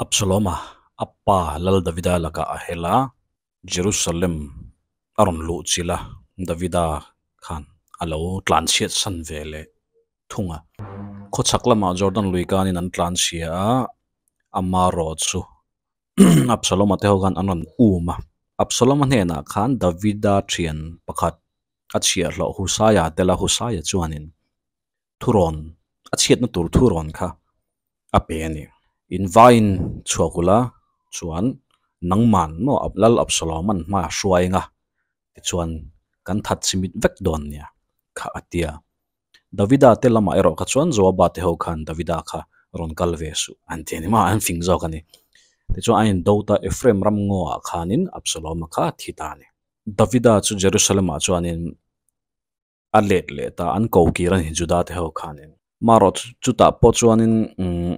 Absaloma a pa Lal Davida lakah a hel a, Jerusalem a rawn luh chilh a, Davida khan a lo tlanchhiat san ve leh thung a. Khawchhak lamah Jordan lui kanin an tlanchhia a, amarawh chu Absaloma te ho khan an rawn um a. Absaloma hnenah khan Davida thian pakhat a chhiahhlawh Husaia tel a, Husaia chuanin thurawn a chhiatna tur thurawn kha a pe a ni. In vaiin chhuak ula chuan nangman maw Lal Absaloman hma a hruai anga tichuan kan that chimit vek dawn nia kha a ti a. Davida te lamah erawh kha chuan Joaba te ho khan Davida kha rawn kal ve suh an ti a ni maw, an fing zawk a ni. Tichuan an indo ta Ephraim ram ngaw ah khanin Absaloma kha a thi ta a ni. Davida chu Jerusalem ah chuanin a let leh ta, an ko kir a ni Juda te ho khanin. Marawh chutah pawh chuanin umm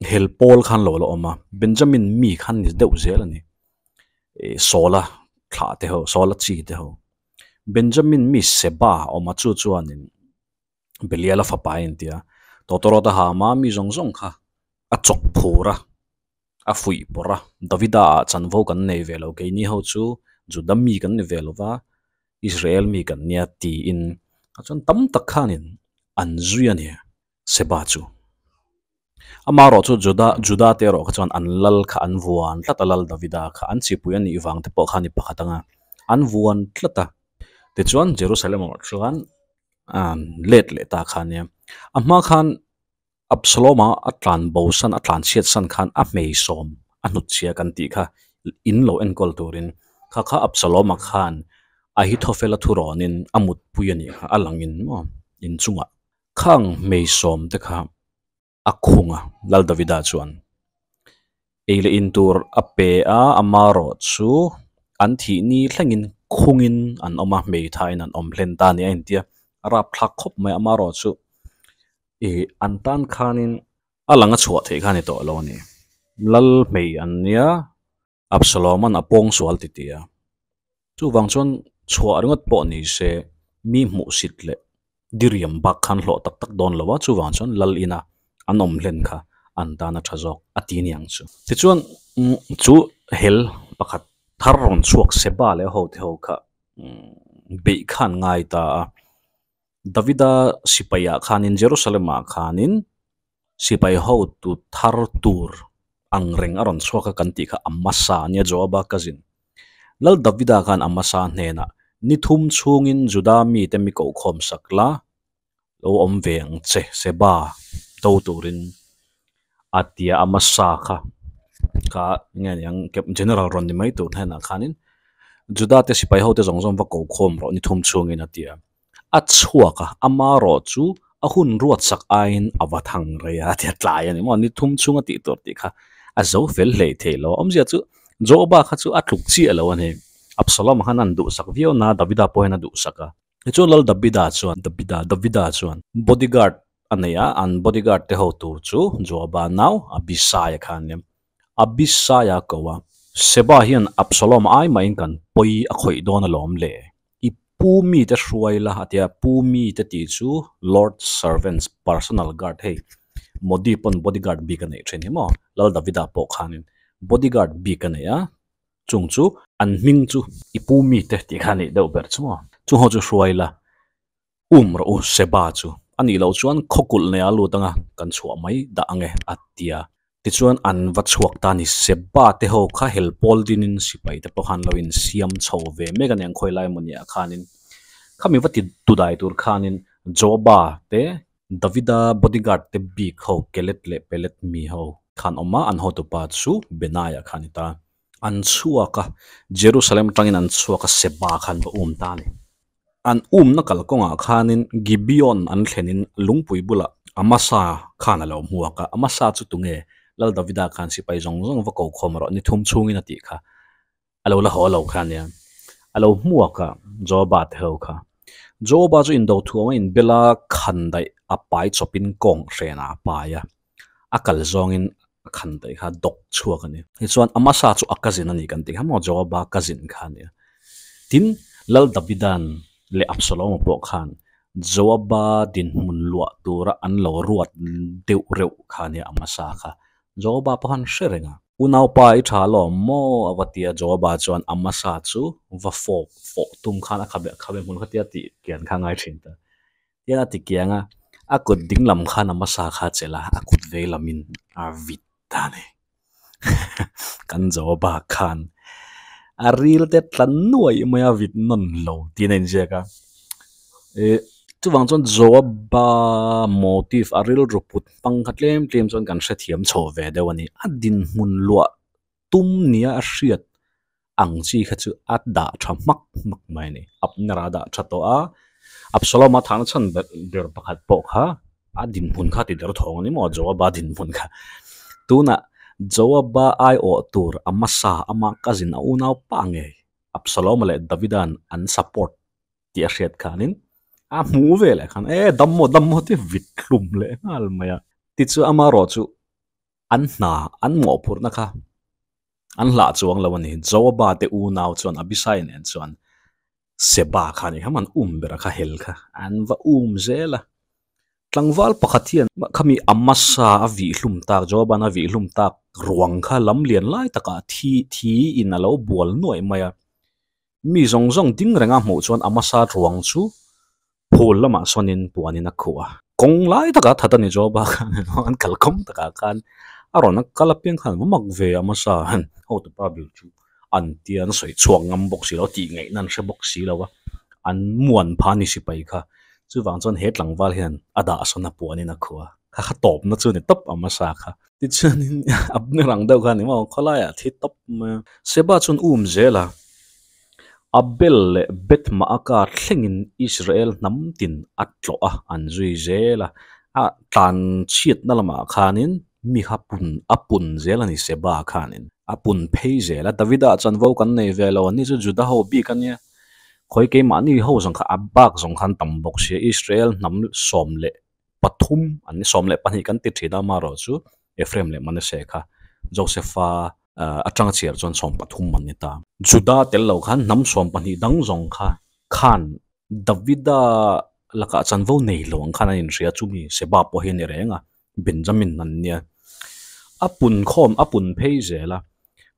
hel pawl khan lo la awm a, Benjamin mi khan ni deuh zel a ni, ih Saula thlah te ho, Saula chi te ho. Benjamin mi Seba a awm a, chu chuanin Beliala fapa a inti a, Tawtawrawta hama mi zawng zawng kha a chawk phur a, a fuih pawrh a, Davida ah chanvo kan nei ve lo, keini ho chu Juda mi kan ni ve lo va, Israel mi kan nia tiin a chuan tam tak khanin an zui a ni Seba chu. Amaherawh chu Juda Juda te erawh kha chuan an lal kha an vuan tlat a, lal Davida kha an chipui a nih vang te pawh kha a ni pakhat ang a, an vuan tlat a. Tichuan Jerusalem ah chuan an let leh ta kha a nia. A hma khan Absalom-a a tlan bo san a tlan chhiat san khan a hmei sawm a hnut chhia kan tih kha in lo enkawl turin kha kha Absalom-a khan Ahithophel-a thurawnin a mutpui a nih kha a langin maw inchungah khang hmei sawm te kha a khung a Lal Davida chuan ei leh in tur a pe a amarawh chu an thih ni thlengin khungin an awm a hmeithaiin an awm hlen ta a ni a intia a rapthlak khawp mai amarawh chu Ih an tan khanin a lang a chhuah theih kha a ni tawh lo a ni. Lal hmei an nia, Absalom-a'n a pawng sual ti ti a. Chuvang chuan chhuah ringawt pawh ni se mi hmuhsit leh diriam bak khan hlawh tak tak dawn lo a, chuvang chuan lal ina an awm hlen kha an tan a tha zawk a ti niang chu. Tichuan chu hel pakhat thar rawn chhuak Seba leh ho te ho kha beih khan ngai ta a. Davida sipaiah khanin Jerusalem-ah khanin sipai hotu thar tur ang reng a rawn chhuak a kan tih kha Amasa a nia Joaba cousin. Lal Davida khan Amasa hnenah ni thum chhungin Juda mite mi kohkhawm sak la, lo awm ve ang che Seba do turin a ti a Amasa kha kha nge niang general rawn ni mai tur hnenah khanin Juda te sipai hote zawng zawng va kohkhawm rawh ni thum chhungin a ti a. A chhuak a, amarawh chu a hun ruat sak aiin a va thang rei a, tia tlai a ni maw, ni thum chhunga tih tur tih kha a zo fel hlei thei lo. Awmzia chu Joaba kha chu a tluk chiah lo a ni. Absalom khan an duhsak viau na, Davida pawh hian a duhsak a. Tichuan Lal Davida chuan, Davida, Davida chuan bodyguard a nei a, an bodyguard te ho tur chu Joaba nau Abisai kha a ni. Abisai-a ko a, Seba hian Absalom ai mahin kan pawi a khawih dawn alawm le. I pu mite hruai la a tia, pu mite tih chu Lord servants personal guard hei Modi pawn bodyguard bik a neih thin hi maw, Lal Davida pawh khanin bodyguard bik a nei a, chung chu an hming chu i pu mite tih kha a nih deuh ber chu maw, chung ho chu hruai la um rawh u Seba chu a nih loh chuan khawkulh nei a lut anga kan chhuah mai dah ange a tia. Tichuan an va chhuak ta a ni. Seba te ho kha hel pawl dinin sipai te pawh khan lo insiam chho ve mek a ni ang khawi lai emaw nia khanin khami va ti tudai tur khanin Joaba te Davida bodyguard te bik ho Kelet leh Pelet mi ho khan awm a, an hotupa chu Benaiah kha a ni ta. An chhuak a, Jerusalem atangin an chhuak a Seba khan va um ta a ni. An umna kalkawngah khanin Gibeon an thlenin lungpui bulah Amasa khan a lo hmuak a, Amasa chu tunge? Lal Davida khan sipai zawng zawng va ko khawm rawh ni thum chhungin a tih kha a lo la haw lo kha ania. A lo hmuak a Joaba te ho kha. Joaba chu indo thuam a inbel a, khan daih a pai chawpin kawng hrenah a pai a, a kal zawngin a khan daih kha dawk chhuak a ni. Tichuan Amasa chu a cousin a ni kan tih kha maw Joaba cousin kha a ni a. Tin, Lal Davidan leh Absalom-a pawh khan Joaba dinhmun luah tura an lo ruat deuh reuh kha a nia Amasa kha. Joaba pawh khan hre reng a. Unaupa i tha alawm maw? A va ti a, Joaba chuan Amasa chu va fawp fawh tum khan a khabe khabe hmun kha tia tih kian kha a ngai thin ta. Tian a ti kiang a, a kut ding lam khan Amasa kha a chelh a, a kut vei lamin a vit ta a ni. Kan Joaba khan a ril te tla nuaih mai a vit nawn lo tiin a inziak a. Ih chuvang chuan Joaba motive a rilru put hmang kha tlem tlem chuan kan hrethiam chho ve deuh a ni. A dinhmun luah tum nia a hriat ang chi kha chu a dah tha hmak hmak mai a ni. Abner a dah tha tawh a, Absalom a thahna chhan ber ber pakhat pawh kha a dinhmun kha ti der thawng a ni maw Joaba dinhmun kha. Tunah Joaba aiawh tur Amasa ama cousin a unau pa ngei Absalom leh Davida'n an support tih a hriat khanin a hmuh ve leh khan e dam maw dam maw tih vit hlum leh nghal mai a. Tichu amarawh chu an hna an mawhphurhna kha an hlah chuang lo a ni. Joaba te unau chuan Abishai nen chuan Seba kha ni kha an um ber a kha hel kha an va um zel a. Tlangval pakhat hian khami Amasa a vih hlum tak Joaban a vih hlum tak ruang kha lam lian lai takah thi thi in a lo bual nuaih mai a. Mi zawng zawng ding renga hmuh chuan Amasa ruang chu phul lamah sawnin puanin a khuh a. Kawng lai takah that a ni Joaba khan an kal kawng takah khan a rawn kal apiang khan va mak ve Amasa hotupa bil chu an tia an sawi chhuak ngam bawk si lo tih ngaihna an hre bawk si lo a, an muan pha ni sipai kha. Chuvang chuan he tlangval hian a dah sawn a puanin a khuh a, kha kha tawpna chu a ni tawp Amasa kha. Tichuanin Abner ang deuh kha a ni maw khawlaiah a thi tawp mai a. Seba chuan um zel a. Abel leh Beth-maaka thlengin Israel hnam tin a tlawh a, an zui zel a. A tlan chhiatna lamah khanin mi kha pun a pun zel a ni Seba khanin a pun phei zel a. Davida chanvo kan nei ve lo, ani chu Juda ho bik a nia. Khawi keimahni ho zawng kha a bak zawng khan tam bawk sia, Israel hnam 13 an ni, 12 kan ti thin a, amaherawhchu chu Ephraim leh Manasseh kha Josepha atanga chhiar chuan 13 an ni ta. Juda tel lo khan hnam 12 dang zawng kha khan Davida lakah chanvo nei lo ang khan an inhria chumi Seba pawh hi a ni reng a, Benjamin an nia. A pun khawm a pun phei zel a,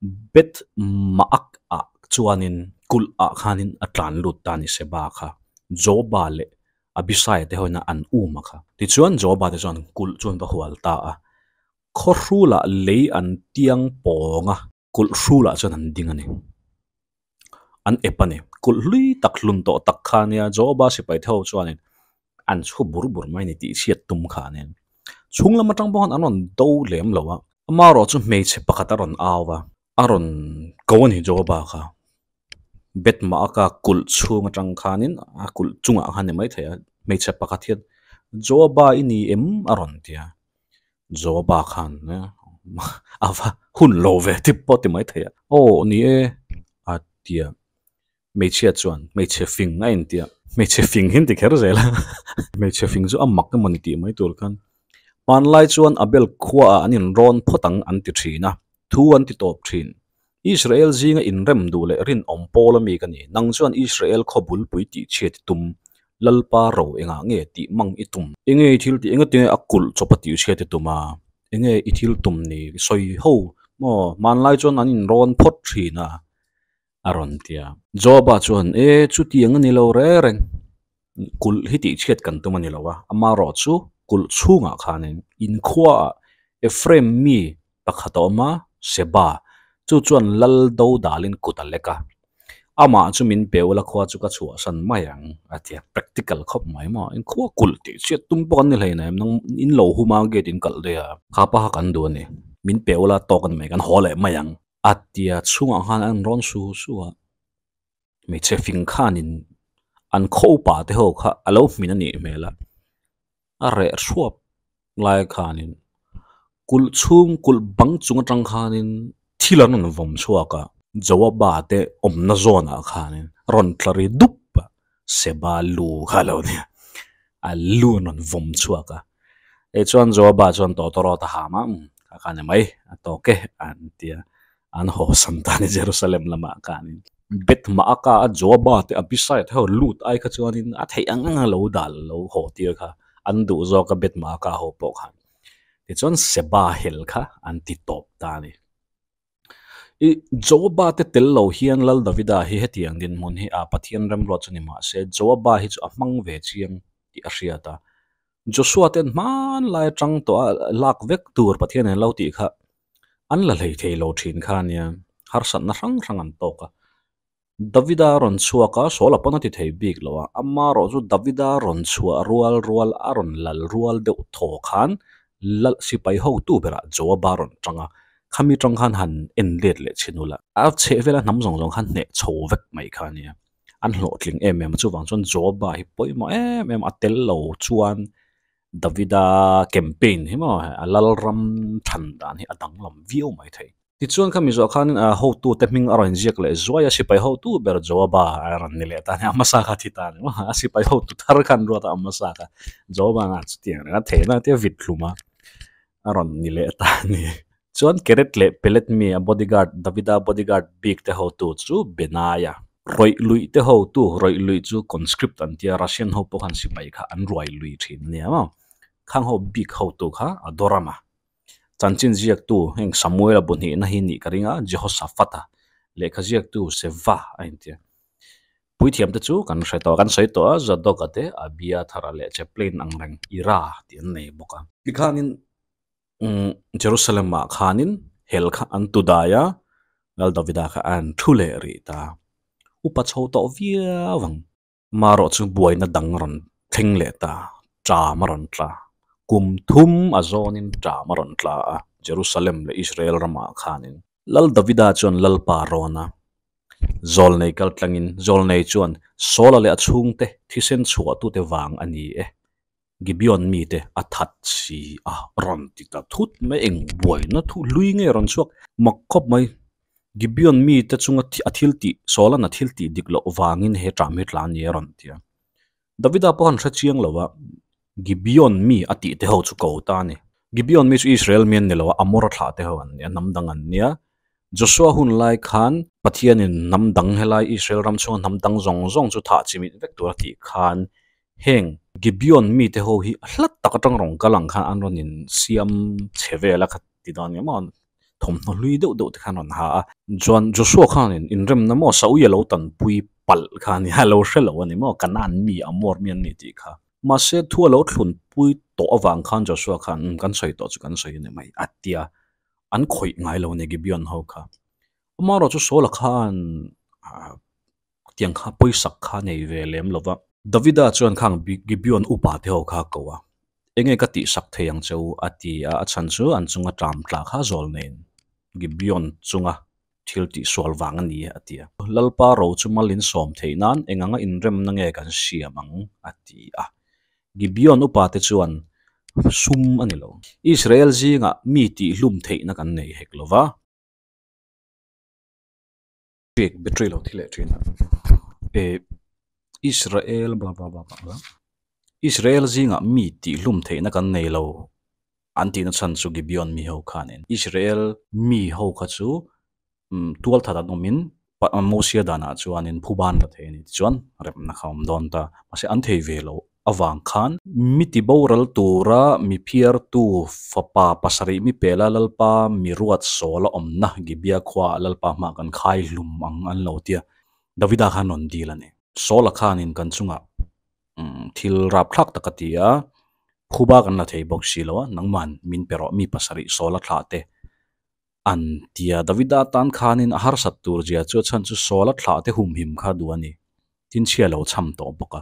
Beth Maak ah chuanin kulh ah khanin a tlan lut ta a ni Seba kha, Joba leh Abishai te hoina an um a kha. Tichuan Joaba te chuan kulh chu an va hual ta a, khaw hrulah lei an tiang pawng a, kulh hrulah chuan an ding a ni. An ep a ni. Kulh hlui tak hlun tawh tak kha nia Joaba sipai te ho chuanin an chhu bur bur mai a ni tih chhiat tum kha a ni. Chhung lam atang pawh khan an rawn do lem lo a, amaherawh chu hmeichhe pakhat a rawn au va, a rawn ko a ni Joaba kha. Bet Maaka kulh chhung atang khanin a kulh chungah khan ni maithei a, hmeichhe pakhat hian Joaba i ni em a rawn ti a, Joaba khan a va hun lo ve tip pawh ti maithei a, aw ni e a ti a, hmeichhia chuan hmeichhe fing a inti a, hmeichhe fing hi an ti kher zel a, hmeichhe fing chu a mak emaw ni tih mai tur khan hmanlai chuan Abel khuaah an inrawn phawt ang an ti thin a, thu an ti tawp thin. Israel zinga inrem duh leh rinawm pawl a mi ka ni. Nang chuan Israel khaw bulpui tih chhiat i tum, Lalpa ro engah nge tih mang i tum? Enge i thil tih, enga tinge a kulh chawp a tih chhiat i tum a? Enge i thil tum ni? Sawi ho maw? Hmanlai chuan an inrawn phawt thin a, a rawn ti a. Joaba chuan, E, chutiang a ni lo reng reng. Kulh hi tih chhiat kan tum a ni lo a, amaherawhchu kulh chhungah khanin inkhuaah Ephraim mi pakhat a awm a, Seba, chu chuan lal do dalin kut a lek a, amah chu min pe ula khua chu ka chhuahsan mai ang a ti a, practical khawp mai maw, inkhua kulh tih chhiat tum pawh kan ni hlei nem, nang in lo hum a gate in kalh daih a, kha pa kha kan duh a ni, min pe ula tawk a ni mai, kan haw leh mai ang a ti a, chhungah khan an rawn su su a. Hmeichhe fing khanin an khaw upa te ho kha a lo hmin a nih hmel a, a reh thuap lai khanin kulh chhung kulh bang chung atang khanin thil an rawn vawm chhuak a, Joaba te awmna zawnah khanin rawn tla ri dup a, Seba lu kha a lo nia, a lu an rawn vawm chhuak a, tichuan Joaba chuan tawtawrawt a ham a, umm kha kha ni mai a tawk e an ti a. An haw san ta ni Jerusalem lamah khanin Beth Maaka a Joaba te Abishai te ho lut ai kha chuanin a theih ang ang a lo dal lo haw tir kha an duh zawk a Beth Maaka ho pawh khan. Tichuan Seba hel kha an ti tawp ta a ni. I Joaba te tel lo hian Lal Davida hi hetiang dinhmun hi a Pathian remruat chu ni mah se, Joaba hi chu a hmang ve chiang tih a hriat a. Joshua ten hmanlai atang tawh a lak vek tur Pathian in lo tih kha an la hlei thei lo thin kha ania, harsatna hrang hrang an tawk a. Davida rawn chhuak a, Saul-a pawn a ti thei bik lo a, amaherawh chu Davida rawn chhuah rual rual a rawn lal rual deuh thaw khan lal sipai hotu berah Joaba rawn tang a, khami tang khan han en let leh chhin ula, a chheh vela hnam zawng zawng khan hneh chho vek mai kha a nia, an hlawhtling em em a, chuvang chuan Joaba hi pawimawh em em a tel lo chuan Davida campaign hi maw a lalram than dan hi a danglam viau mai thei. Tichuan kha Mizo khanin hotute hming a rawn inziak leh zuai a, sipai hotu ber Joaba a rawn ni leh ta a ni, a hmasa kha a thi ta a ni maw, a sipai hotu thar khan ruat a, a hmasa kha Joaba nga chutiang reng a theihna tia vit hlum a, a rawn ni leh ta a ni. Chuan Keret leh Pelet mi a bodyguard Davida bodyguard bik te hotu chu Benaiah. Rawih luih te hotu, rawih luih chu conscript an tia, Russian ho pawh khan sipai kha an ruai lui thin a nia maw, khang ho bik hotu kha Adorama. Chanchin ziaktu heng Samuela bu hnihna hi nih ka ring a, Jehoshaphat-a lehkha ziaktu Seva a inti a. Puithiamte chu kan hre tawh a, kan sawi tawh a, Zadok-a te, Abiathar-a leh Chaplain ang reng Ira tih an nei bawk a. Tikhanin Jerusalem-ah khanin hel kha an tu dai a, Lal Davida kha a han thu leh rih ta. Upa chho tawh viau ang. Marawh chu buaina dang rawn thleng leh ta, ṭam a rawn tla. Kum thum a zawnin ṭam a rawn tla a, Jerusalem leh Israel ramah khanin. Lal Davida chuan Lalpa rawn a, Zawlnei kal tlangin Zawlnei chuan Saula leh a chhungte thisen chhuahtute vang a ni e, Gibeon mite a that si a rawn ti ta thut mai, eng buaina thu hlui nge rawn chhuak mak khawp mai. Gibeon mite chunga a thil tih, Saula'n a thil tih dik loh vangin he ṭam hi tla a ni a rawn ti a. Davida pawh han hre chiang lo a, Gibeon mi a tih te ho chu ko ta a ni. Gibeon mi chu Israel mi an ni lo a, Amora thlah te ho an ni a, hnam dang an nia. Joshua hun lai khan Pathianin hnam dang helai Israel ram chhunga hnam dang zawng zawng chu thah chimit vek tur a tih khan heng Gibeon mite ho hi hlat tak atang rawn kal ang khan an rawn in siam chhe vel a kha ti dawn nge maw thawmhnaw hlui deuh deuh te khan rawn ha a chuan Joshua khan in inremna maw Saui a lo tanpui palh kha a nia a lo hre lo a ni maw Canaan mi Amor mi an ni tih kha mahse thu a lo thlunpui tawh avang khan Joshua khan umm kan sawi tawh chu kan sawi a ni mai a tia an khawih ngai lo a ni Gibeon ho kha amaherawhchu Saula khan ah. Tiang kha pawisak kha nei ve lem lo va. Davida chuan khang Gibeon upa te ho kha a ko a, Enge ka tihsak thei ang che u? a ti a, a chhan chu an chunga ṭam tla kha zawl nen Gibeon chunga thil tihsual vang a ni a ti a. Lalpa ro chu mal in sawm theih nan eng anga inremna nge kan siam ang? a ti a. Gibeon upa te chuan sum a ni lo. Israel zingah mi tihhlum theihna kan nei hek lo va. Pek battery lo thi leh thin a eh Israel bla bla bla bla Israel zingah mi tih hlum theihna kan nei lo an tihna chhan chu Gibeon mi ho khanin Israel mi ho kha chu umm tual that an awmin Mosia danah chuanin phuban la thei a ni tichuan remna kha a awm dawn ta mahse an thei ve lo. avang khan mi ti boral tura mi phiartu fapa pasarih mi pela Lalpa mi ruat sawl a awmna Gibeah khuaah Lalpa hmah kan khai hlum ang an lo tia Davida khan rawn dil a ni. Saula khanin kan chungah thil rapthlak tak a ti a, phuba kan la thei bawk si lo a, nangman min pe rawh mi pasarih Saula thlah te an tia Davida tan khanin a harsat tur zia chu a chhan chu Saula thlah te humhim kha duh a ni. Tin chhia lo cham tawh bawk a.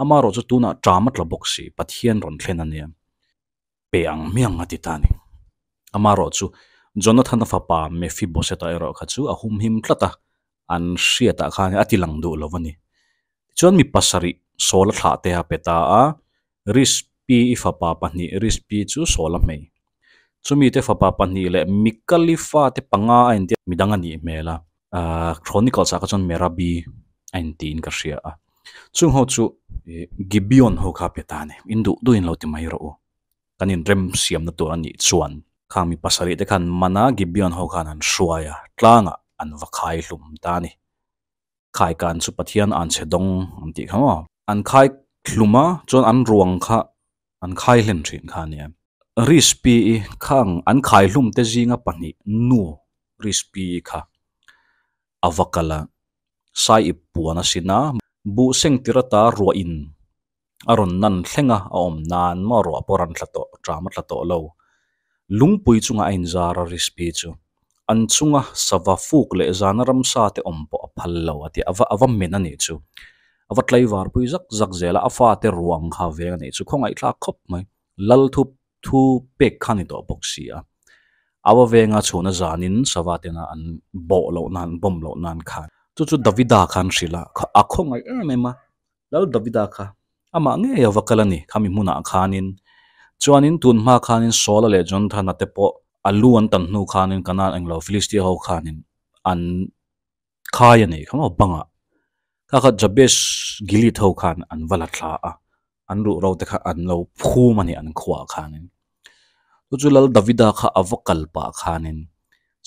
Amaherawh chu tunah ṭam a tla bawk si, Pathian rawn thlen a nia. Pe ang hmiang a ti ta a ni. Amaherawh chu Jonathan-a fapa Mephibosheth-a erawh kha chu a humhim tlat a, an hriatah khan a ti lang duh lo a ni. Tichuan mi pasarih Saula thlah te a pe ta a, Rispi-i fapa pahnih Rispi chu Saula hmei. Chumite fapa pahnih leh Mikali fate panga a inti a, midang a nih hmel a. Chronicles ah kha chuan Merabi a intiin ka hria a. Chung ho chu Gibeon ho kha a pe ta a ni. In duh duhin lo ti mai rawh u. Kan inrem siamna tur a nih chuan khang mi pasarih te khan mana Gibeon ho khan an hruai a, tlangah an va khai hlum ta a ni. Khai kan chu Pathian an chhe dawng an tih kha maw? An khai hlum a, chuan an ruang kha an khai hlen thin kha a nia. Rispi-i khang an khaihlum te zinga pahnih nu Rispi-i kha a va kal a, sai ip puan a sin a, buh seng tir ata ruah in a rawn nan thleng a, a awm nan maw ruah pawh ran thla tawh, ṭam a tla tawh lo. Lungpui chungah a inzar a Rispi chu an chunga sava fuk leh zana ramsa te awm pawh a phal lo a ti a, a va men a nih chu. A va tlaivar pui zak zak zel a, a fate ruang kha veng a nih chu khawngaihthlak khawp mai. Lal thu thu pek kha a ni tawh bawk si a. A va venga chhuna zanin sava tena an bawh loh nan, bomb loh nan khan. Chu chu Davida khan hrilh a, a khawngaih em em a. Lal Davida kha amah ngei a va kal a ni khami hmunah khanin. Chuanin tun hma khanin Saula leh Jonathana te pawh a lu an tan hnu khanin Kanaan englo Philistia ho khanin an khai a nei kha maw bangah. Kha kha Jabesh Gilead ho khan an va la thla a, an ruhro te kha an lo phum a ni an khuaah khanin. Chu chu Lal Davida kha a va kal pah khanin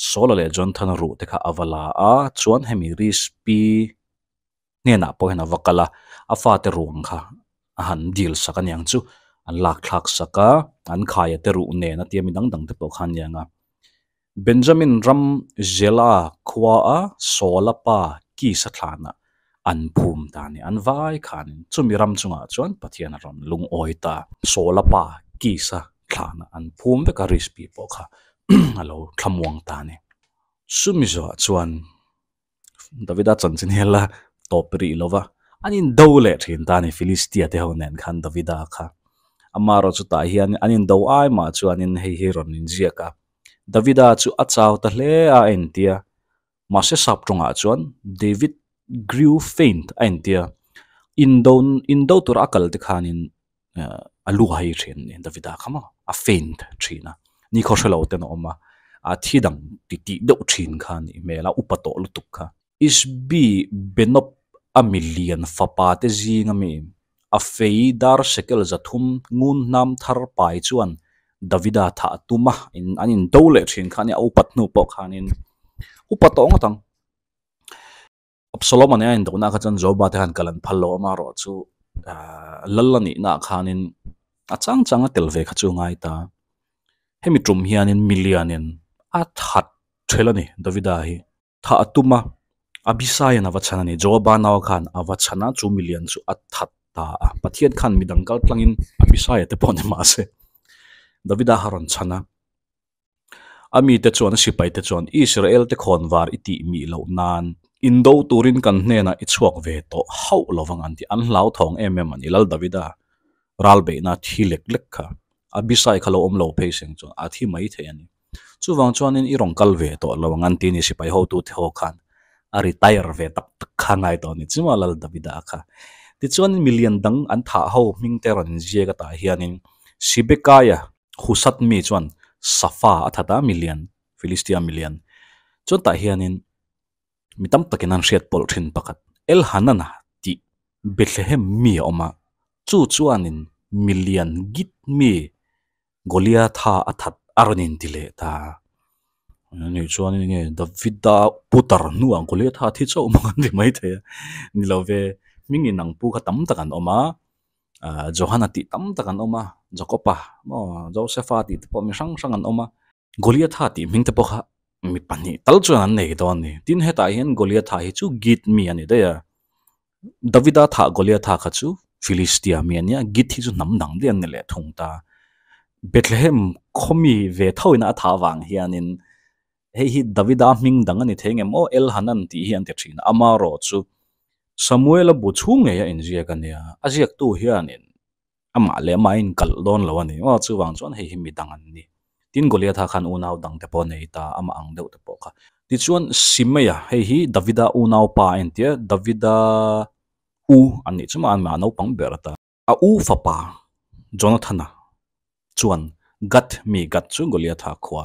Saula leh Jonathana ruh te kha a va la a, chuan hemi Rispi hnenah pawh hian a va kal a, a fate ruang kha a han dil sak a niang chu, an lak thlak sak a, an khaia te ruh nen a tia mi dang dang te pawh kha a niang a. Benjamin ram Zela khua a Saula pa Kisa thlanah an phum ta a ni, an vai khanin chumi ram chungah chuan Pathian a rawn lungawi ta. Saula pa Kisa thlanah an phum vek a, Rispi pawh kha a lo thlamuang ta a ni. Chumi zawhah chuan Davida chanchin hi la tawp rih lo va, an indo leh thin ta a ni Philistia te ho nen khan Davida kha. Amaherawh chutah hian an indo ai mah chuanin hei hi rawn inziak a, Davida chu a chau ta hle a a intia, mahse sap tawngah chuan David grew faint a intia, indo indo tura a kal te khanin a lu a hai thin a ni Davida kha maw a faint thin a ni khaw hrelo ten a awm a a thi dang ti tih deuh thin kha a nih hmel a upa tawh lutuk kha Ishbi Benob a milian fapa te zing ami a fei dar sekel zathum ngun hnam thar pai chuan Davida thah a tum a in an in do leh thin kha a ni a upat hnu pawh khanin upa tawh ngawt ang. Absalom-a nen a indohna kha chuan Joaba te khan kal an phal lo a, amaherawh chu ahh lal a nihna ah khanin a chang chang a tel ve kha chu a ngai ta. Hemi tum hianin milianin a that ṭhel a ni Davida hi. Thah a tum a, Abisai-a'n a va chhan a ni. Joaba nau khan a va chhan a, chu milian chu a that ta a. Pathian khan midang kal tlangin Abisai-a te pawh ni mahse Davida kha a rawn chhan a. A mite chuan a sipaite chuan, Israel te khawnvar i tih mih loh nan indo turin kan hnenah i chhuak ve tawh hauh lo vang an ti. An hlauthawng em em a ni. Lal Davida ral beihna thi lek lek kha Abisai kha lo awm lo phei seng chuan a thi mai thei a ni. Chuvang chuanin i rawn kal ve tawh lo ang an ti ni sipai hotute ho khan a retire ve tak tak kha ngai tawh a ni chuma Lal Davida kha. Tichuan milian dang an thah ho hming te rawn inziak atah hianin Sibekaia Husat mi chuan Safa a that a, milian, Philistia milian. Chuan tah hianin mi tam takin an hriat pawlh thin pakhat, Elhanana tih Bethlehem mi a awm a, chu chuanin milian Git mi Goliatha a that a rawn inti leh ta. Ani chuanin nge Davida putar hnuah Goliatha thi chauh maw an ti maithei a, ni lo ve, hming inang pu kha tam tak an awm a. ah Johana tih tam tak an awm a Jacob-a maw Joseph-a tih te pawh mi hrang hrang an awm a Goliatha tih hming te pawh kha mi pahnih tal chuan an nei dawn a ni tin hetah hian Goliatha hi chu Git mi a ni daih a Davida thah Goliatha kha chu Philistia mi a nia Git hi chu hnam dang daih an ni leh thung ta Bethlehem khaw mi ve tho ina a thah vang hianin hei hi Davida hming dang a ni thei ngem aw Elhanan tih hi an ti thin a amaherawh chu Samuel-a bu chhung ngei a inziak a nia, a ziaktu hianin amah leh amah a inkalh dawn lo a ni. Aw, chuvang chuan hei hi mi dang an ni. Tin, Goliatha khan unau dang te pawh a nei ta, amah ang deuh te pawh kha. Tichuan, Simeia, hei hi Davida unaupa a intia, Davida u an nih chu mah, amah naupang ber ata. A u fapa Jonathana chuan Gath mi Gath chu Goliatha khua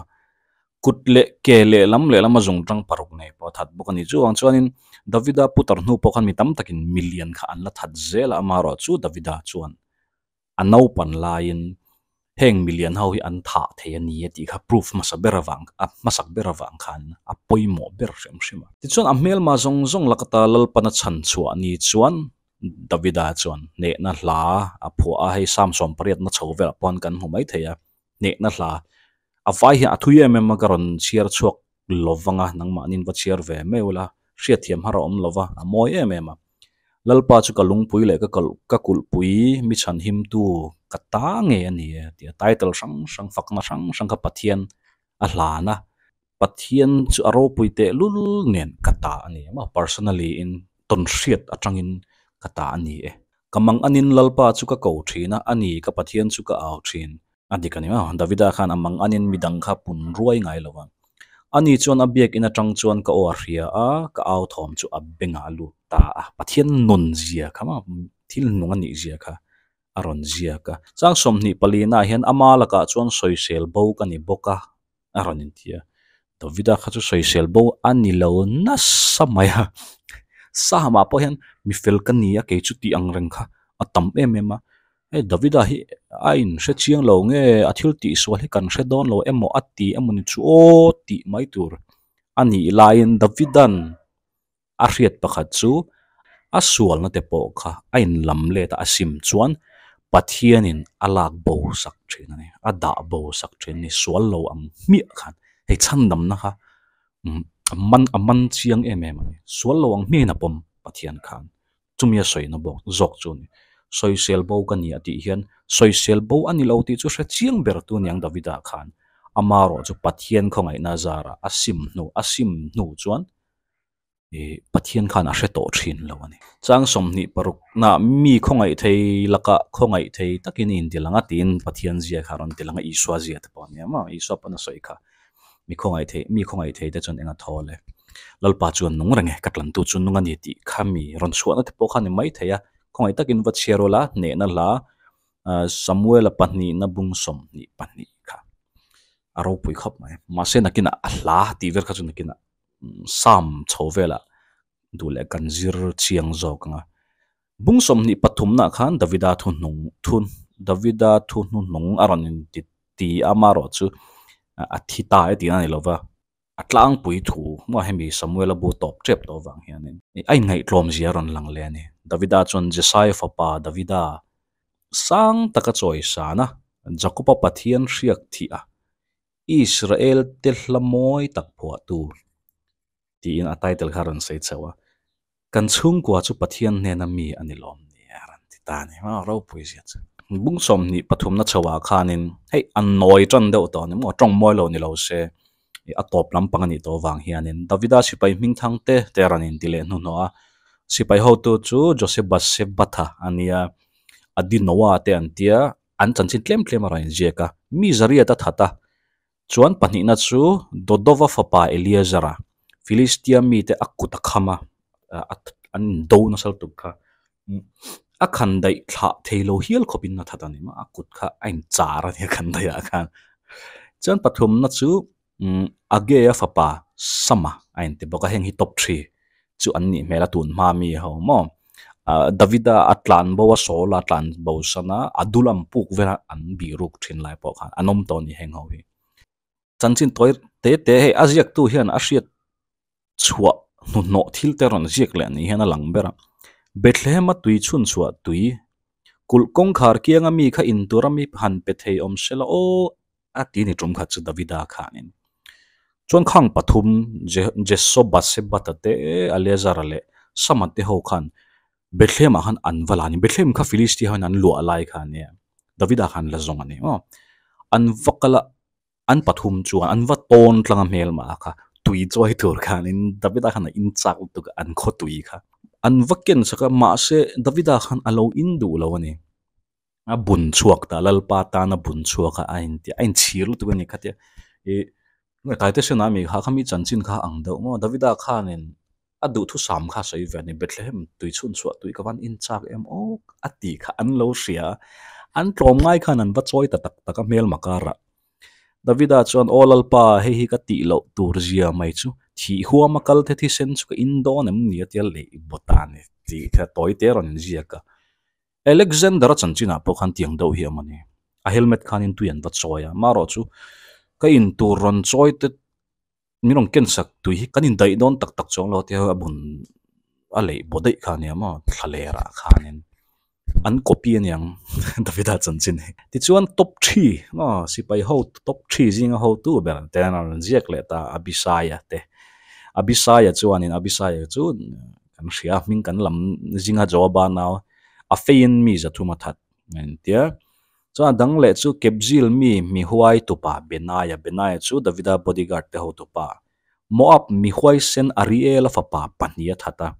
kut leh ke lehlam lehlam a zung tang paruk nei pawh a that bawk a ni. Chuvang chuanin Davida putar hnu pawh khan mi tam takin milian kha an la that zel a, amaherawh chu Davida chuan a naupan laiin heng milian ho hi an thah thei a ni a tih kha proof hmasa ber avang a hmasak ber avang khan a pawimawh ber hrim hrim a. Tichuan a hmelma zawng zawng lakata Lalpana chhan chhuah ni chuan Davida chuan hnehna hla a phuah a, hei Psalm 80 na chho velah pawh kan hmu mai thei a. Hnehna hla a vai hian a thui em em a ka rawn chhiar chhuak lo vang a, nangmahniin va chhiar ve mai ula, hriatthiam har a awm lo va, a mawi em em a. Lalpa chu ka lungpui leh ka ka kulhpui mi chhanhimtu ka ta ngei a ni e tih a title hrang hrang fakna hrang hrang kha Pathian a hlan a, Pathian chu a ropui tehlul nen ka ta a ni em a, personally in tawn hriat atangin ka ta a ni e. Ka mang anin Lalpa chu ka ko thin a, ani ka Pathian chu ka au thin. A dik a ni maw? Davida khan a mang anin midang kha pun ruai ngai lo a. Ani chuan a biakinn atang chuan ka aw a hria a, ka au thawm chu a bengah a lut ta a. Pathian nun zia kha maw? Thil nung a nih zia kha a rawn ziak a. Chang 24 ah hian ama lakah chuan sawisel bo ka ni bawk a, a rawn inti a. Davida kha chu sawisel bo a ni lo nasa mai a. Sama pawh hian mi fel ka ni a, kei chu tih ang reng kha a tam em em a. Hei Davida hi a inhre chiang lo nge a thil tihsual hi kan hre dawn lo emaw a ti emaw ni chu aw tih mai tur a nih laiin Davida'n A hriat pakhat chu a sualna te pawh kha a inlam let a, a sim chuan Pathianin a lak bo sak thin a ni, a dah bo sak thin a ni, sual lo ang hmiah khan hei chhandamna kha a man a man chiang em em a ni, sual lo ang hmiahin a pawm Pathian khan chumi a sawina bawk zawk chu a ni. Sawisel bo ka ni a tih hian sawisel bo a ni lo tih chu hre chiang ber tu aniang Davida khan amarawh chu Pathian khawngaihna zarah a sim hnu a sim hnu chuan ih Pathian khan a hre tawh thin lo a ni. Chang 26 na mi khawngaih thei lakah khawngaih thei takin i inti lang a tiin Pathian zia kha a rawn ti lang a, Isua zia te pawh a nia maw? Isua pawn a sawi kha mi khawngaih thei mi khawngaih thei te chuan eng a thaw le? Lalpa chuan nung reng e, ka tlantu chu nung a ni tih kha mi rawn chhuahna te pawh kha a ni mai thei a, khawngaih takin va chhiar ula hnehna hla Samuela pahnihna bung 22 kha a ropui khawp mai. Mahse nakinah a hla tih vel kha chu nakinah Psalm chho velah duh leh kan zir chiang zawk ang a. Bung 23 nah khan Davida thu hnung thu Davida thu hnuhnung a rawn inti ti a amaherawh chu a thi ta e tihna a ni lo va, a tlangpui thu maw hemi Samuela bu tawp tep tawh avang hianin a inngaihtlawm zia a rawn lang leh a ni. Davida chuan Jesai fapa Davida sang taka chawisan a, Jakoba Pathian hriak thih a, Israel te hla mawi tak phuah tur tiin a title kha a rawn sawi chho a, kan chhungkua chu Pathian hnena mi a ni lawm ni a rawn ti ta a ni maw ropui zia chu. Bung 23 na chho ah khanin hei a nawi tan deuh tawh a ni maw tawng mawi lo ni lo se a tawp lampang a nih tawh avang hianin Davida sipai hming thang te te a rawn inti leh hnuhnawh a, sipai hotu chu Josebassebatha a nia, Adinoa te an tia an chanchin tlem tlem a rawn inziak a, mi zariat a that a, chuan pahnihna chu Dodova fapa Eleazara, Filistia mite a kut a kham a, an indo nasa lutuk kha, a khan daih thlah thei lo hial khawpin a that a ni maw, a kut kha a inchar a nia khan daihah khan. Chuan pathumna chu Agea fapa Sama a inti bawk a, heng hi top three chu an nih hmel a tun hma mi ho maw. Davida a tlan bo a Saul a tlan bo san a, a dulam puk vela an bih ruk thin lai pawh khan an awm tawh a ni heng ho hi. Chanchin tawi te te hei a ziaktu hian a hriat chhuah hnuhnawh thil te rawn ziak leh ni hian a lang ber a. Bethlehem a tui chhun chhuah tui kulh kawngkhar kianga mi kha in tura mi han pe thei awm se la aw a ti ni tum khat chu Davida khanin. Chuan khang pathum Jesobasebatha te Eleazara leh Sama te ho khan Bethlehem ah khan an va la a ni. Bethlehem kha Philistia ho in an luah lai kha a nia. Davida khan la zawng a ni maw. An va kal a An pathum chuan an va tawn tlang a hmel mah kha tui chawi tur khanin Davida khan a in chak lutuk a an khaw tui kha an va ken sak a mahse Davida khan a lo in duh lo a ni a bun chhuak ta Lalpa tan a bun chhuak a a inti a inchhir lutuk a ni khatia ih Taite Sena mi kha kha mi chanchin kha ang deuh maw Davida khanin a duhthusam kha a sawi ve a ni Bethlehem tui chhun chhuah tui ka van in chak em aw a tih kha an lo hria a an tlawm ngai khan an va chawi ta tak tak a hmel makar ah Davida chuan aw Lalpa hei hi ka tih loh tur zia mai chu thih huam a kal te thisen chu ka in dawn em ni a tia leh bawt a ni tih kha tawi te a rawn inziak a Alexander a chanchinah pawh khan tiang deuh hi a awm a ni a helmet khanin tui an va chawi a marawh chu ka in tur rawn chawi te Min rawn ken sak tui hi kan indaih dawn tak tak chuang lo tia a bun a leih baw daih kha ania maw thla lerah khanin. An copy aniang Davida chanchin hi. Tichuan top three maw sipai ho top three zinga hotu ber te an rawn ziak leh ta Abisai-a te. Abisai-a chuanin Abisai-a chu kan hria hming kan lam zinga Joaba nau a feiin mi zathum a that a intia. Chuan a dang leh chu Kepzil mi Mihuai tupa Benaiah Benaiah chu Davida bodyguard te hotupa Moab mihuaisen Ariel-a fapa pahnih a that a.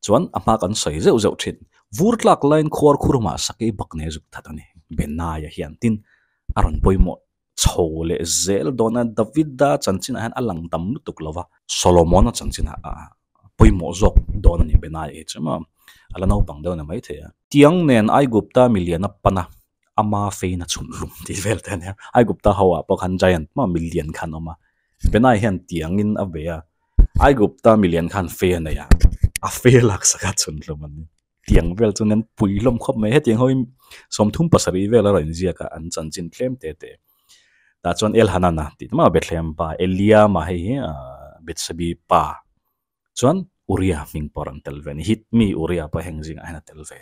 Chuan a hma kan sawi zeuh zeuh thin. Vur tlak laiin khuar khur mah sakei bak nei a zuk that a ni. Benaiah hian tin a rawn pawimawh chho leh zel dawn a, Davida chanchinah hian a lang tam lutuk lo va, Solomona chanchinah a pawimawh zawk dawn a ni Benaiah hi chu maw, a la naupang deuh a ni maithei a. Tiang nen Aigupta milian a pan a, ama fein a chhun hlum tih vel te a nia. Aigupta ho ah pawh khan giant maw milian khan a awm a, Benaiah hian tiangin a bei a, Aigupta milian khan fe a nei a, a fe laksak a chhun hlum an ni. Tiang vel chu nen pui hlawm khawp mai. Hetiang ho hi 37 vel a rawn inziak a, an chanchin tlem te te. Tah chuan Elhanana tih te mah Bethlehem pa, Eliama hei hi Bethsebi pa chuan Uria hming pawh a rawn tel ve a ni. Hit mi Uria pawh heng zingah hian a tel ve.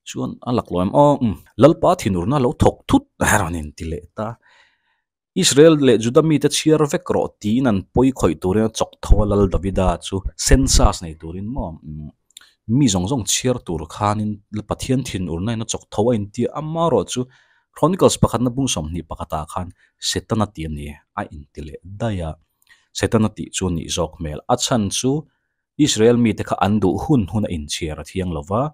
Chuan a laklawh em aw, Lalpa thinurna lo thawk thut a rawn inti leh ta. Israel leh Juda mite chhiar vek rawh tiin an pawi khawih turin a chawk tho a, Lal Davida chu census nei turin maw mi zawng zawng chhiar tur khanin Pathian thinurna in a chawk tho a inti a, amaherawh chu Chronicles pakhatna bung 21 ah khan Setana tih a ni a inti leh daih a, Setana tih chu a nih zawk hmel. A chhan chu Israel mite kha an duh hun hun a inchhiar a thiang lova,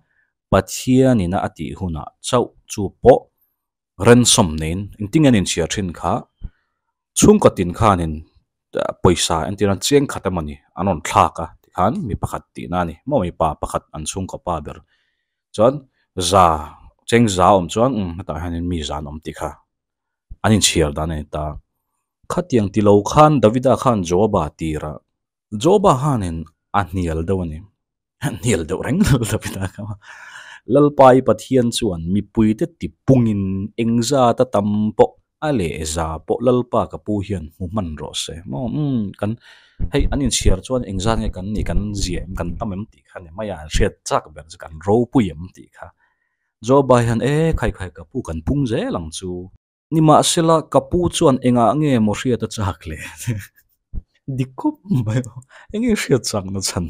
Pathianina a tih hunah chauh chu pawh ransom neiin engtin nge an inchhiar thin kha chhungkaw tin khanin pawisa entir an chiang khat emawni an rawn thlak a tikhan mi pakhat tihna a ni maw mipa pakhat an chhungkaw pa ber chuan za cheng za awm chuan umm hetah hianin mi za an awm tih kha an inchhiar dan a ni ta khatiang tilo khan Davida khan Joaba tirah Joba khanin a hnial deuh a ni. A hnial deuh reng lo Davida kha. Lalpa i Pathian chuan mipuite tipungin engzat a tam pawh a leh za pawh Lalpa ka pu hian hmu hman rawh se. Maw umm kan hei an inchhiar chuan engzat nge kan nih kan zia em kan tam em tih kha ni mai a, an hriat chak ber chu kan ropui em tih kha. Joba hian e khai khai ka pu kan pung zel ang chu. Nimahsela, ka pu chuan engah nge maw hriat a chak le? Dik khawp mai aw, enge hriat chakna chhan?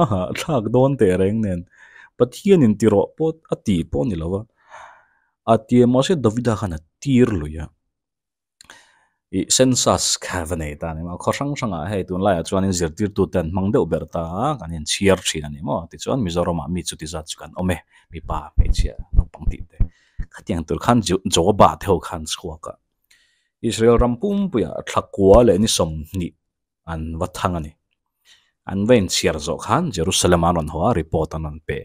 A hahthlak dawn teh reng nen, Pathianin ti rawh pawh a ti pawh a ni lo a, a ti a, mahse Davida khan a tir lui a. Ih census kha va nei ta a ni maw, khaw hrang hrangah hei tunlaiah chuanin zirtirtute an hmang deuh ber ta a, kan inchhiar thin a ni maw, tichuan Mizoramah mi chuti zat chu kan awm e, mipa hmeichhia naupang tih te. Khatiang tur khan Joaba te ho khan chhuak a, Israel ram pumpuiah thlakua leh ni 20 an va thang a ni. An va inchhiar zawh khan Jerusalem an rawn haw a, report an rawn pe.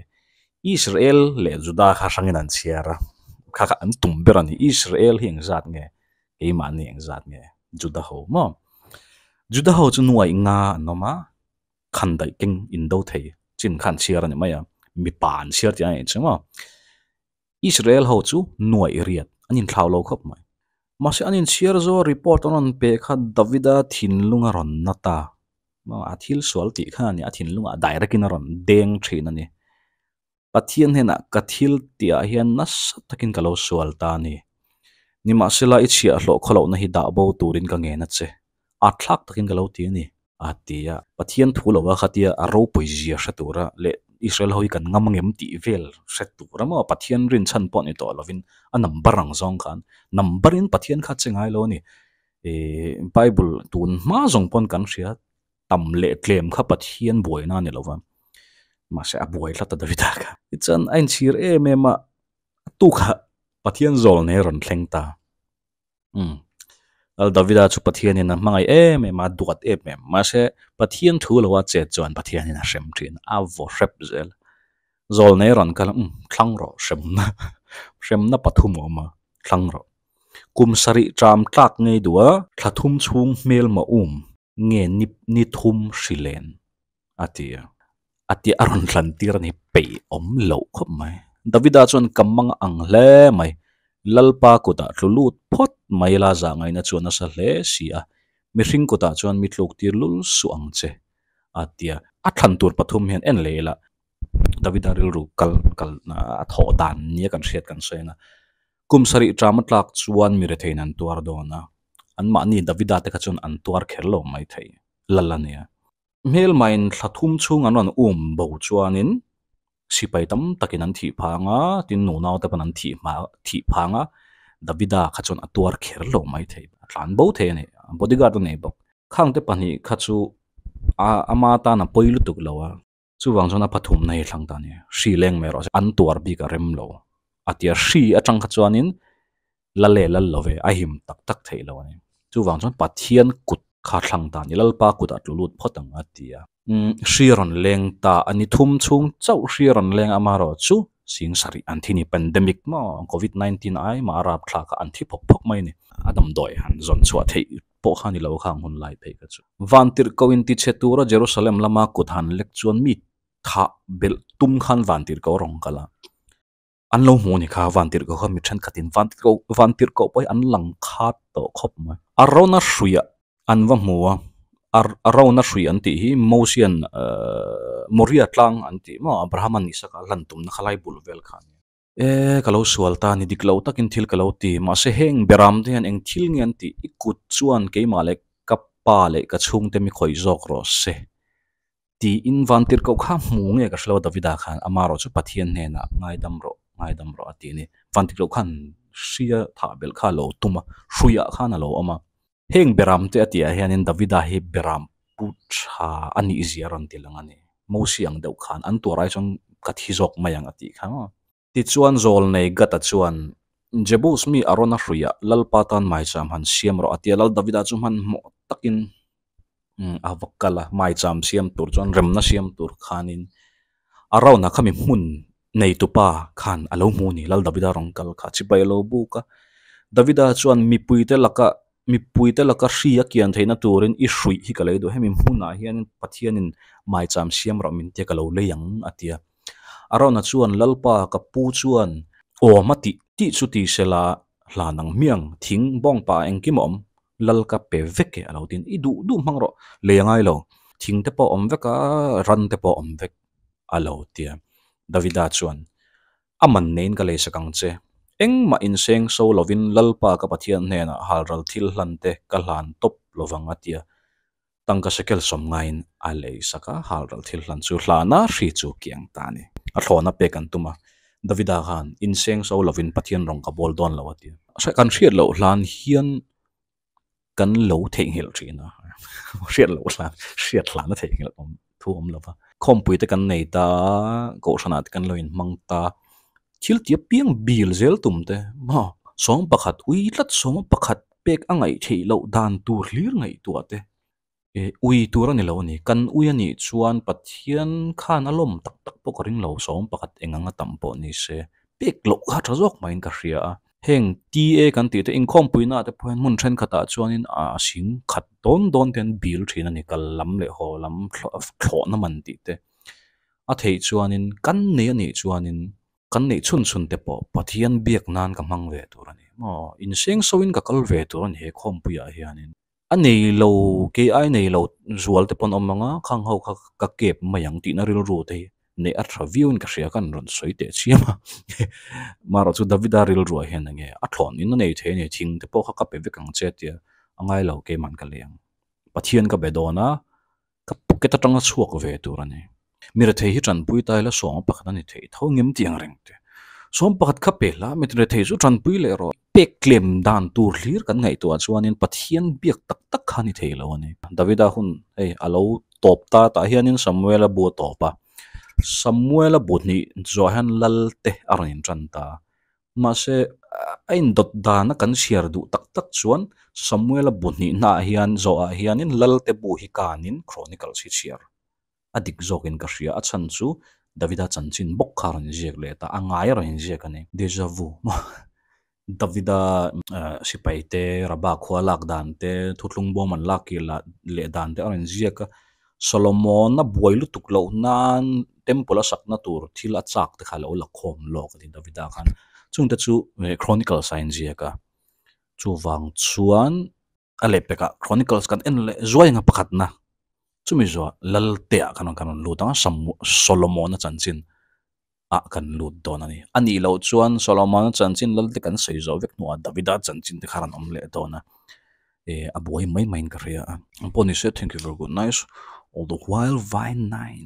Israel leh Juda kha hrangin an chhiar a, kha kha an tum ber a ni. Israel hi engzat nge? Keimahni engzat nge? Juda ho maw? Juda ho chu nuaih nga an awm a, khan daih keng indo thei chin kha an chhiar a ni mai a, mipa an chhiar tih a ni chu maw? Israel ho chu nuaih riat an inthlau lo khawp mai. Mahse an inchhiar zawh report an rawn pe kha Davida thinlung a rawn na ta. A thil sual tih kha a ni, a thinlungah direct in a rawn deng thin a ni. Pathian hnenah ka thil tihah hian nasa takin ka lo sual ta a ni. Nimahsela i chhiahhlawh khawlohna hi dah bo turin ka ngen a che. A thlak takin ka lo ti a ni. A ti a, Pathian thu lo a khatia a ropui zia hre tura leh Israel ho hi kan ngam angem tih vel hre tura maw Pathian rinchhan pawh ni tawh lovin a number ang zawng khan number in Pathian kha che ngai lo a ni. Ih Bible tun hma zawng pawn kan hria tam leh tlem kha Pathian buaina a ni lova mahse a buai tlat a Davida kha. Tichuan a inchhir em em a, a tukah Pathian zawl nei a rawn thleng ta. Umm. Lal Davida chu Pathianin a hmangaih em em a, a duat em em. Mahse, Pathian thu lo a chet chuan Pathianin a hrem thin, a vaw hrep zel. Zawl nei rawn kal a, umm, thlang rawh, hremna, hremna pathum a awm a, thlang rawh. Kum sarih ṭam tlak ngei duh a, thla thum chhung hmel mah um nge ni ni thum hri len, a ti a. A ti a rawn hlan tir a ni peih awm loh khawp mai. Davida chuan ka mang ang hle mai. Lalpa kutah tlu lut phawt mai la zah ngaihna chu a nasa hle si a, mihring kutah chuan mi tluk tir lul suh ang che, a ti a. A thlan tur pathum hian en leh ila. Davida rilru kal kal a thawh dan nia kan hriat kan sawi ang a. Kum sarih ṭam a tlak chuan mi retheiin an tuar dawn a, anmahni Davida te kha chuan an tuar kher lo mai thei lal a nia. Hmelmain thla thum chhung an rawn um bo chuanin sipai tam takin an thih phang a, tin nunau te pawn an thih hma thih phang a, Davida kha chuan a tuar kher lo mai thei, a tlan bo thei a ni, bodyguard a nei bawk. Khangte pahnih kha chu a ama tan a pawi lutuk lo a. Chuvang chuan a pathumna hi thlang ta a ni. Hri leng mai erawh chu an tuar bik a rem lo. A tia hri atang kha chuanin la leh lal lo ve, a him tak tak theih lo a ni. Chuvang chuan Pathian kut kha thlang ta a ni, Lalpa kutah tlu lut phawt ang a ti a. Hri a rawn leng ta a ni thum chhung chauh hri a rawn leng amaherawh chu sing sarih an thi ni pandemic maw covid 19 ai mah a rapthlak a an thi phawk phawk mai a ni. A damdawi han zawn chhuah theih pawh kha ni lo khang hun lai phei kha chu. Vantirhkoh in tichhe tura Jerusalem lama kut han lek chuan mi thah belh tum khan vantirhkoh a rawn kal a. An lo hmu ni kha vantirhkoh kha mi thenkhatin vantirhkoh vantirhkoh pawh hi an lang khat tawh khawp mai. A rona hruiah an va hmu a, a rona hrui an tih hi Mosian Moria tlang an tih maw Abraham-a Isaka a hlan tumna kha lai bul vel kha a ni. E, ka lo sual ta ni, dik lo takin thil ka lo ti. Mahse heng beram te hian eng thil nge an tih? I kut chuan keimah leh ka pa leh ka chhungte mi khawih zawk rawh se. Tiin vantirhkoh kha hmu nge ka hre lo Davida khan ama erawh chu Pathian hnenah ngaidam rawh, ngaidam rawh a ti a ni. Vantirhkoh khan hria thah belh kha a lo tum a, hruiah khan a lo awm a. Heng beram te a tihah hianin Davida hi beram pu tha a nih zia a rawn ti lang a ni. Mosi ang deuh khan an tuar ai chuan ka thi zawk mai ang a tih kha maw. Tichuan Zawlnei Gata chuan Jebus mi Arona hruiah Lalpa tan maicham han siam rawh a ti a, Lal Davida chu hmanhmawh takin a va kal a, maicham siam tur chuan remna siam tur khanin Arona khami hmun neitupa khan a lo hmu a ni, Lal Davida rawn kal kha chibai a lo buk a, Davida chuan mipuite laka mipuite laka hri a kian theihna turin i hruih hi ka lei duh, hemi hmunah hianin Pathianin maicham siam rawh min tia ka lo lei ang a ti a. Arona chuan Lalpa ka pu chuan awm a tih tih chu ti sela hlan ang hmiang thing bawngpa engkim a awm Lal ka pe vek e a lo tin i duh duh hmang rawh lei a ngai lo thing te pawh a awm vek a ran te pawh a awm vek a lo ti a. Davida chuan A man neiin ka leisak ang che. Engmah inseng so lovin Lalpa ka Pathian hnenah halral thil hlan te ka hlan tawp lovang a ti a. Tangka shekel sawm ngaiin a leisak a, halral thil hlan chu hlan a, hri chu kiang ta a ni. A thlawna pek an tum a, Davida khan inseng so lovin Pathian rawng ka bawl dawn lo a ti a. Kan hriat loh hlan hian kan lo theihnghilh thin a, hriat loh hlan, hriat hlan a theihnghilh awm thu awm lo va. Khawmpui te kan nei ta, kohhranah te kan lo inhmang ta, thil ti apiang bil zel tum te maw sawm pakhat ui tlat sawm pakhat pek a ngaih theih loh dan tur hlir ngaihtuah te eh ui tur a ni lo a ni. Kan ui a nih chuan Pathian khan a lawm tak tak pawh ka ring lo, sawm pakhat eng anga tam pawh ni se pek loh kha tha zawk maiin ka hria a. Heng TA kan tih te inkhawmpuina te pawh hian hmun thenkhatah chuanin a sing khat dawn dawn te an bil thin a ni, kal lam leh haw lam thlawhna man tih te. A theih chuanin kan nei a nih chuanin kan neih chhun chhun te pawh Pathian biak nan ka hmang ve tur a ni maw? Insengsoin ka kal ve tur a ni he khawmpuiah hianin. A nei lo, kei ai nei lo zual te pawh an awm ang a, khang ho kha ka kep mai ang tihna rilru te hi neih a tha viauin ka hria khan rawn sawi teh chiam a. Marawh chu Davida rilruah hian eng nge a thlawn in a nei thei a ni, thing te pawh kha ka pe vek ang che tia a ngai lo keiman ka lei ang. Pathian ka be dawn a, ka pocket atanga chhuak ve tur a ni. Mi rethei hi tanpui ta ila sawm pakhat a ni thei tho ngem tih ang reng te. Sawm pakhat kha pe hla, mi rethei chu tanpui leh rawh. Pek tlem dan tur hlir kan ngaihtuah chuanin Pathian biak tak tak kha a ni thei lo a ni. Davida hun hei a lo tawp ta tah hianin Samuela bu a tawp a. Samuela bu hnih zuah hian lal te a rawn intan ta. Mahse, a indawt dana kan chhiar duh tak tak chuan Samuela bu hnihnaah hian zawhah hianin Lalte bu hi kanin Chronicles hi chhiar a dik zawkin ka hria. A chhan chu Davida chanchin bawk kha a rawn inziak leh ta, a ngai a rawn inziak a ni. Deja vu maw? Davida sipai te, Rabah khua lak dan te, thuthlung bawm an lak kir leh dan te a rawn inziak a. Solomon-a buai lutuk loh nan temple a sakna tur thil a chak te kha a lo la khawm lawk a ni Davida khan. Chungte chu Chronicles a inziak a, chuvang chuan a lehpekah Chronicles kan en leh zuai anga pakhatna chumi zuah Laltea khan kan rawn lut ang a, Solomon-a chanchin. ah kan lut dawn a ni. A nih loh chuan Solomon-a chanchin lal te kan sawi zawh vek hnuah Davida chanchin te kha rawn awm leh dawn a, eh a buai mai maiin ka hria a. Pawh ni se thank you very good nice all the while vine nine.